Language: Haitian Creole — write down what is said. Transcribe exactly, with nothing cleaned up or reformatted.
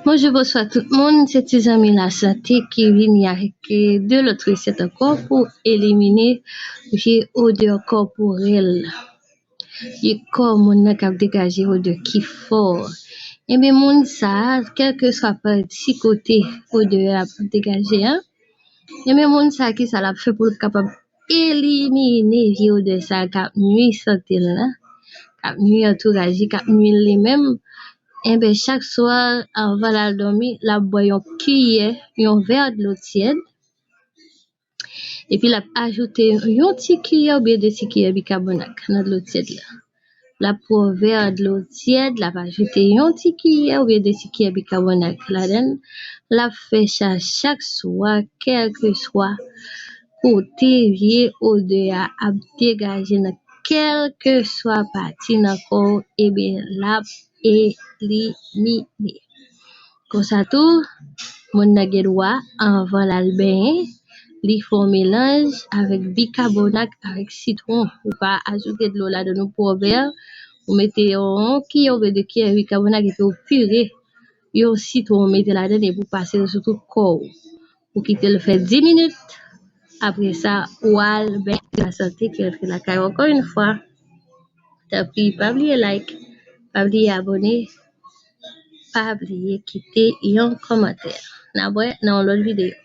Bonjou, bonswa tout moun. Se ti zanmi lasante ki vini avèk, eh, de lòt resèt ankò pou elimine vye odè kòporèl. Vye kò moun nan k ap degaje odè ki fò. Ebyen, moun sa a, kèlkeswa pati kote odè a ap degaje a, ebyen, moun sa a, ki sa l ap fè pou l kapab elimine vye odè sa a k ap nwi sante l la, k ap nwi antouraj li, k ap nwi li menm? Enben, chak swa, anvan l al dòmi, l ap bwè yon kiyè, yon vè dlo tyèd. Epi l ap ajoute yon ti kiyè oubyen de ti kiyè bikabonat nan dlo tyèd la. L ap pran vè dlo tyèd, l ap ajoute yon ti kiyè oubyen de ti kiyè bikabonat ladan l. L ap fè sa chak swa, kèlkeswa kote vye odè a ap degaje nan kèlkeswa pati nan kò w, ebyen, l ap elimine. Konsa tou, moun nan gen dwa, anvan l al benyen, li fè yon melanj avèk bikabonat avèk sitwon. Ou ka ajoute dlo ladan, ou pran vè, ou mete yon kiyè oubyen de kiyè bikabonat epi ou pire yon sitwon, ou mete ladan epi ou pase l sou tout kò w. Ou kite l fè dis minit. Apre sa, ou al benyen, lasante ki rantre lakay ou ankò yon fwa. Tanpri, pa bliye like, pa bliye abòne, pa bliye kite yon kòmantè. N ap wè nan yon lòt videyo.